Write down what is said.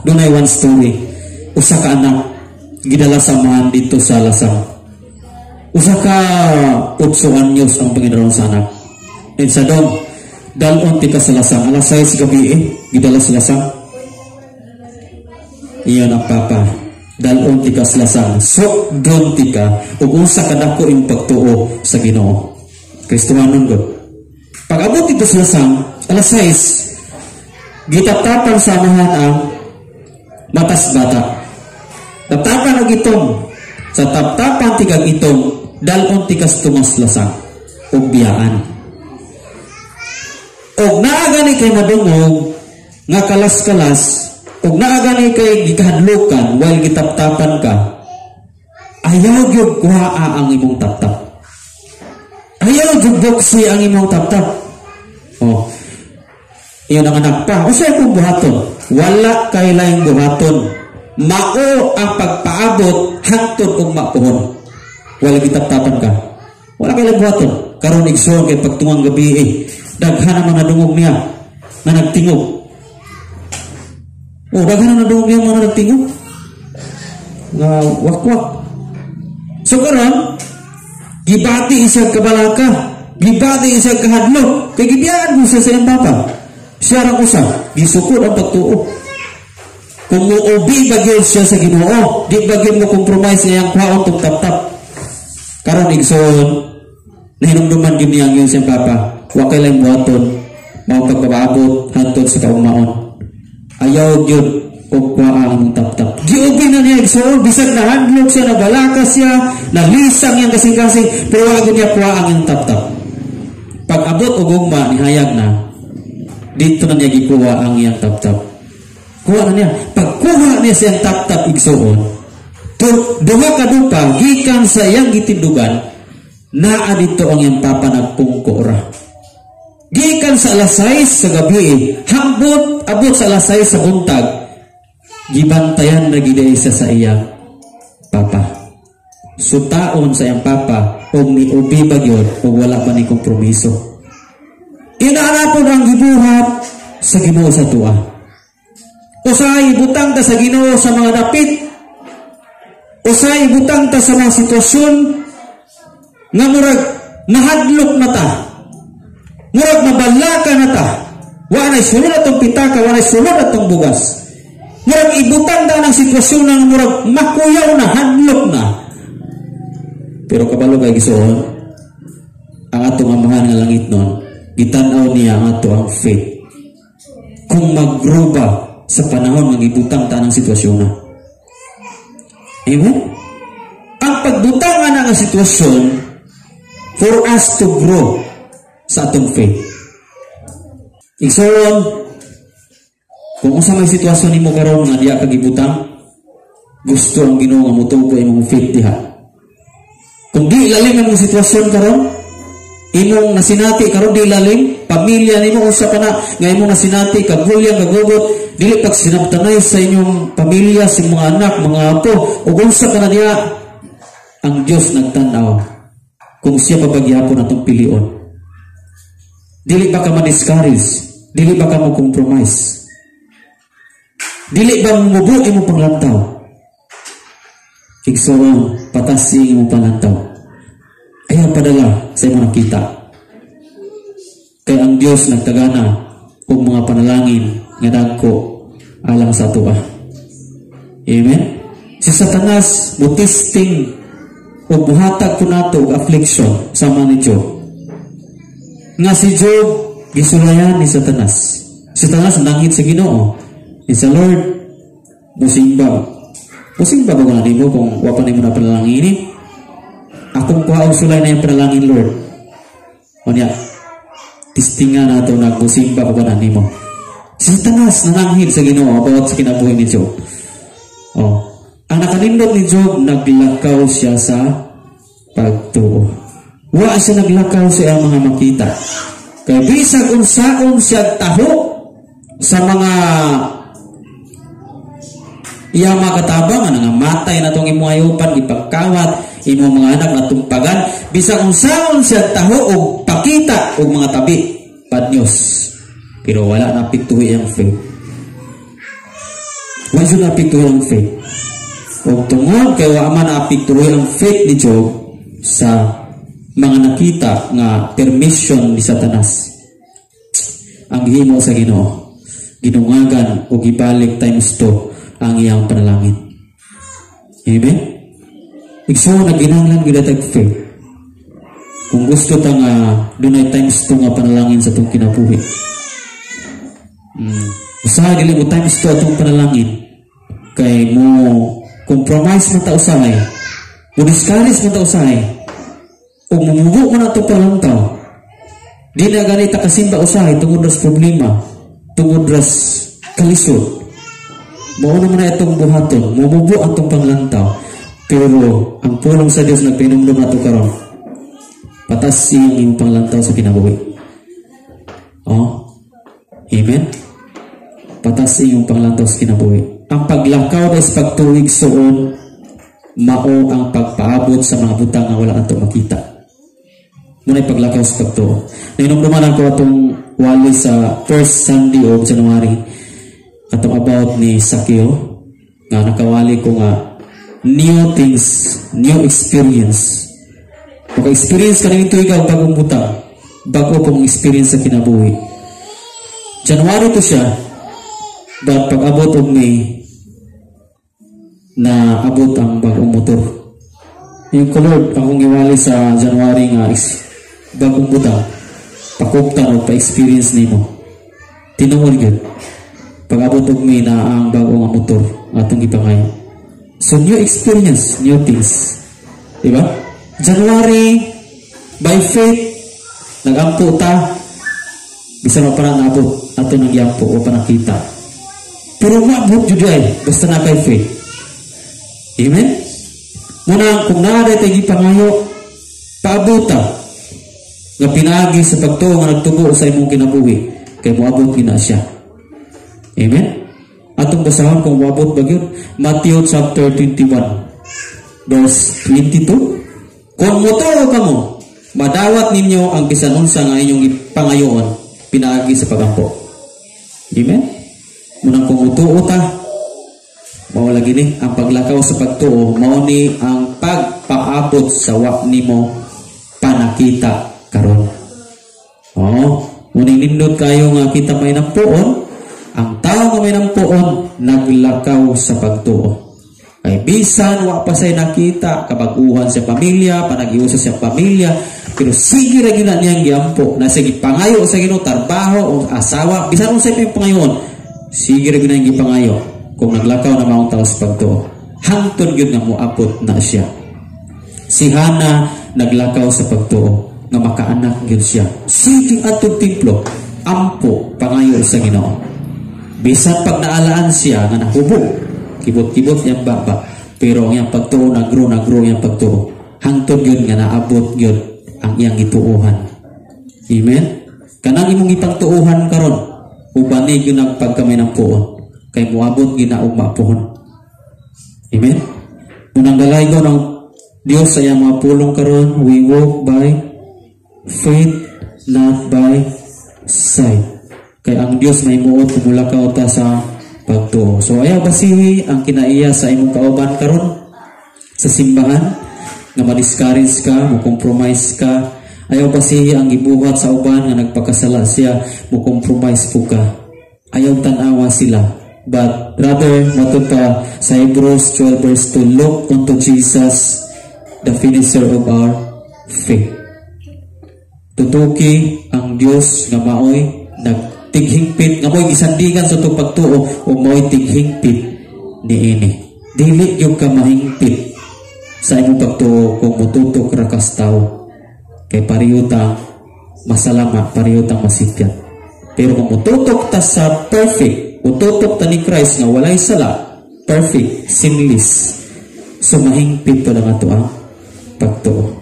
Dunay one story. Usa ka anak gidala sa amahan didto sa lasang. Usa ka 8 anyos ang Panginoon sa anak. And sa dong, dalon tika sa lasang. Alas 6 gabi eh, gidala sa lasang. Iyon ang papa. Dalon tika sa lasang. Sukdon tika. Ug unsa ka dako imong pagtuo sa Ginoo. Kristohanon gud. Pag abot didto sa lasang, alas 6, gitaptapan sa amahan ang matas bata. Taptapan og itom. Sa taptapan tikag itom, dalon tikas tungas lasang ug biyaan. Og naa gani kay madungog nga kalas-kalas ug naa gani kay gikahadlukan while gitaptapan ka, ayaw gyud kuhaa ang imong taptap. Ayaw gyud buksi ang imong taptap. Oh. Iyon ang anak pa. O sa akong buhaton? Wala kay laing buhaton. Mao ang pagpaabot hangtod og mapuhon. Wala gitaptapan ka. Wala kay laing buhaton. Karon, igsoon, kay pagtungang gabi eh. Daghan ang mga nadungog niya nga nagtingog. Oh, daghan ang nadungog niya mga nagtingog. Nga wakwak. So karon, gibati isang kabalaka, gibati isang kahadlok, kay gibiyaan mo siya sa iyang papa. Siya ra usa, gisukod ang pagtuo. Kung muubi ba gyud siya sa Ginoo, di ba gyud mo compromise iyang kwaon tong taptap. Karon, igsoon, nahinumduman gyud niya ang iyong siyang papa, wa kay laing buhaton, mao pagpapaabot hangtod sa kaugmaon. Ayaw gyud og kuhaa ang imong taptap. Giubi na niya, igsoon, bisag nahadlok siya, nabalaka siya, nalisang iyang kasing-kasing, pero wa gyud niya kuha ang iyang taptap. Pag abot og ugma, nihayag na, didto na niya gikuha ang iyang taptap. Kuha na niya. Pagkuha niya siyang taptap, igsuon, duha ka dupa, gikan sa iyang gitindugan, naa didto ang iyang papa, nagpungko ra. Gikan sa alas 6 sa gabi, hambot, abot sa alas 6 sa buntag, gibantayan na gid siya sa iyang papa. Sutaon sa iyang papa, og niubi ba gyud, og wala pa ni kompromiso. Inaanapon ang gibuhat sa Ginoo sa atoa. Usahay ibutang ta sa Ginoo sa mga dapit. Usahay ibutang ta sa mga sitwasyon nga murag nahadlok na ta. Murag mabalaka na ta. Wa na sulod atong pitaka, wa na sulod atong bugas. Murag ibutang ta ng sitwasyon nga murag makuyaw na, hadlok na. Pero kabalo kay, igsoon, ang atong Amahan nga langitnon, gitan-aw niya ang ato ang faith. Kung mag-grow ba sa panahon nga gibutang ta ng sitwasyon na. Amen? Ang pagbutang nga sitwasyon for us to grow sa atong faith. Igsoon, kung unsa may sitwasyon nimo karon nga diya ka gibutang, gusto ang Ginoo nga motubo imong faith diha. Kung di lalim ang sitwasyon karon, imong nasinati karon di lalim, pamilya nimo, usa pa na nga imong nasinati, kagulyang, kagugot, dili pag sinabtanay sa inyong pamilya, sa mga anak, mga apo, ug unsa pa na diha, ang Dios nagtan-aw kung siya pa pagyapon atong pilion. Dili ba ka ma-discourage? Dili ba ka mo compromise? Dili ba mubo imong panglantaw? Igsoon, patasi imong panglantaw. Ayaw padala sa imong nakita. Kay ang Dios nagtagana og mga panalangin nga dagko alang sa atoa. Amen? Si Satanas mo-testing o buhatag ko nato og affliction sama ni Job. Nga si Job gisulayan ni Satanas. Si Satanas nanghid sa Ginoo. Ni sa Lord, musimba. Musimba ba ko na nimo kung wa pa nimo na panalangin? Akong kuha og sulay na yung panalangin, Lord. O niya, testingan nato na musimba pa ba na nimo. Si Satanas nananghid sa Ginoo about sa kinabuhi ni Job. Oh. Ang nakanindot ni Job, naglakaw siya sa pagtuo. Wa siya naglakaw sa iyang mga makita. Kay bisag unsaon siya taho sa mga iyang mga katabang nga matay na tong imong ayupan, ipagkawat imong mga anak natumpagan, bisag unsaon siya taho og pakita og mga tabi, bad news, pero wala na pituhi ang faith. Wa jud apektuhi ang faith. O tungod kay wa man apektuhi ang faith ni Job sa mga nakita nga permission ni Satanas, ang gihimo sa Ginoo, ginungagan o gibalik times 2 ang iyang panalangin. Amen? Igsoon, nagginahanglan gyud tag faith. Kung gusto ta nga dunay times 2 nga panalangin sa atong kinabuhi. Usahay dili mo times 2 atong panalangin kay mo compromise man ta usahay. Mo discourage man ta usahay. O mumubo man atong panglantaw. Di na gani ta kasimba usahay tungod ras problema, tungod ras kalisod. Mao naman na itong buhaton, mumubo atong panglantaw. Pero ang pulong sa Dios nagpinumdum nato karon. Patas iyang imong panglantaw sa kinabuhi. Oh. Amen. Patas iyong panglantaw sa kinabuhi. Ang paglakaw sa pagtuo, igsoon, mao ang pagpaabot sa mga butang nga wala ato makita. Muna'y paglakaw sa pagtuo. Nahinumduman ako atong wali sa first Sunday of January, katong about ni Zaccheo, nga nakawali ko nga new things, new experience. Maka-experience ka ng tuig ang bagong butang, bago pong experience sa kinabuhi. January to siya, but pag abot og May, na abot ang bagong motor. Yung color, akong iwali sa January nga is bagong butang, pakuptan o pa-experience nimo. Tinuod gyud. Pag abot og May na ang bago nga motor atong gipangayo. So new experience, new things. Diba? January, by faith, nagampo ta, bisan pa na naabot, ato nang giampo o pa nakita. Pero maabot jud ay, basta na kay faith. Amen? Muna, kung naa tay gipangayo, paabuta nga pinaagi sa pagtuo nga nagtubo sa imong kinabuhi, kay moabot gina siya. Amen? Atong basahon kung moabot ba gyud. Matthew chapter 21 verse 22. "Kung motuo kamo, madawat ninyo ang bisan unsa nga inyong ipangayoon pinaagi sa pagampo." Amen? Munang kung motuo ta, mao lagi ni ang paglakaw sa pagtuo, mao ni ang pagpaabot sa wa nimo panakita karon. Oh, muning nindot kayo nga kita may nampuon, ang tao nga may nampuon naglakaw sa pagtuo. Kay bisan wa pa say nakita kabaguhan sa pamilya, panagiusa sa pamilya, pero sige ra gyud na niyang giampo na sige pangayo sa Ginoo trabaho o asawa, bisan unsay pa pangayon, sige ra gyud na niyang gipangayo kung naglakaw na maong tao sa pagtuo. Hangtod gyud nga moabot na siya. Si Hana naglakaw sa pagtuo nga makaanak gyud siya. Sige atong templo, ampo, pangayo sa Ginoo. Bisan pag naalaan siya nga nahubog, kibot-kibot niyang baba, pero ang iyang pagtuo nagro, nagro iyang pagtuo. Hangtod gyud nga naabot gyud ang iyang gituohan. Amen? Kanang imong gipangtuohan karon, ubani gyud ang pagkamay ng puon, kay moabot gyud na ugma puhon. Amen? Unang galaygo ng Dios sa iyang mga pulong karon, we walk by faith, not by sight. Kay ang Dios may muot kung mulakaw ta sa pagtuo. So ayaw basihi ang kinaiya sa imong kauban karon sa simbahan nga ma-discourage ka, mo compromise ka. Ayaw basihi ang gibuhat sa uban nga nagpakasala siya, mo compromise po ka. Ayaw tan-awa sila. But rather, matud pa sa Hebrews 12 verse 2, look unto Jesus, the finisher of our faith. Tutuki ang Dios nga maoy nagtighingpit, nga maoy gisandigan sa itong pagtuo o maoy tighingpit niini. Dili yung ka mahingpit sa imong pagtuo kung mututok ra kas tao. Kay pareho ta masalama, pareho tang masikyat. Pero kung mututok ta sa perfect, mututok ta ni Christ nga walay sala, perfect, sinless, so mahingpit pa lang ato ang pagtuo.